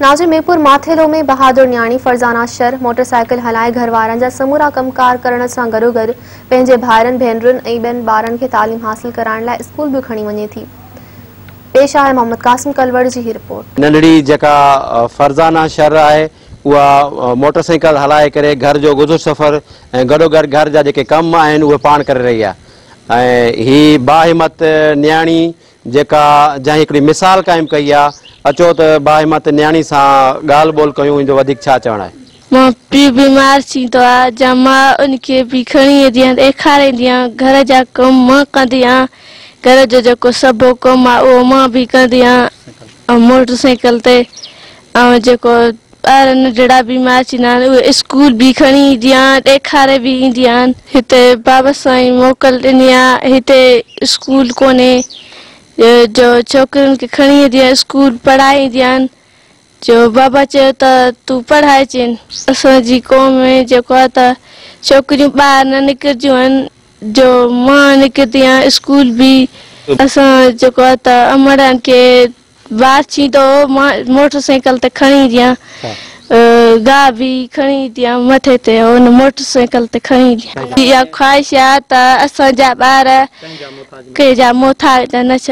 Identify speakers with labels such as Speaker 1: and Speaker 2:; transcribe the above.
Speaker 1: ناظرين ميرپور ماٿيلو ۾ بهادر نياڻي فرزانه شر موٽر سائيڪل هلائي گهر وارن جا سمورا ڪم ڪار ڪرڻ سان گڏوگڏ پنهنجي ڀائرن ڀينرن ۽ ٻين ٻارن کي تعليم حاصل ڪرائڻ لاء اسڪول به کڻي وڃي ٿي. پيش آهي محمد قاسم ڪلوڙ جي هي رپورٽ.
Speaker 2: ننڍڙي جيڪا فرزانه شر آهي اها موٽر سائيڪل هلائي ڪري گهر جو گذر سفر ۽ گڏوگڏ گهر جا جيڪي ڪم آهن اهي پاڻ ڪري رهي آهي ۽ هي باهمت نياڻي جيڪا جنهن هڪڙي مثال قائم ڪئي آ، اچو ته باهمت نياڻي سان ڳالهه ٻولهه ڪيون ان جو وڌيڪ ڇا چوڻ آهي.
Speaker 3: مان پيء بيمار ٿيندو آ جا مان ان کي به کڻي ايندي آهيان ڏيکاريندي آهيان گهر جا ڪم مان ڪندي آهيان گهر جو جيڪو سڀ ڪم آ اهو مان به ڪندي آهيان ۽ موٽر سائيڪل تي ۽ جيڪو ٻار ننڍڙا بيمار ٿيندا آهن اهي اسڪول به کڻي ايندي آهيان ڏيکاري به ايندي آهيان. هتي بابا سائين موڪل ڏني آهي هتي اسڪول ڪونهي جو ڇوڪرين کي کڻي ايندي آهيان اسڪول پڙهائي ايندي آهيان جو بابا چيو ته تون پڙهائي اچين. اسان جي قوم ۾ جيڪو آهي ته ڇوڪريون ٻاهر نه نڪرنديون آهن جو مان نڪرندي آهيان اسڪول به اسان جيڪو آهي ته امڙن کي بار ٿيندو هو مان موٽر سائيڪل تي کڻي ايندي آهيان گاهه به کڻي ايندي آهيان مٿي تي ان موٽر سائيڪل تي کڻي ايندي آهيان. اها خواهش آهي ته اسان جا ٻار ڪنهن جا محتاج نه ٿين.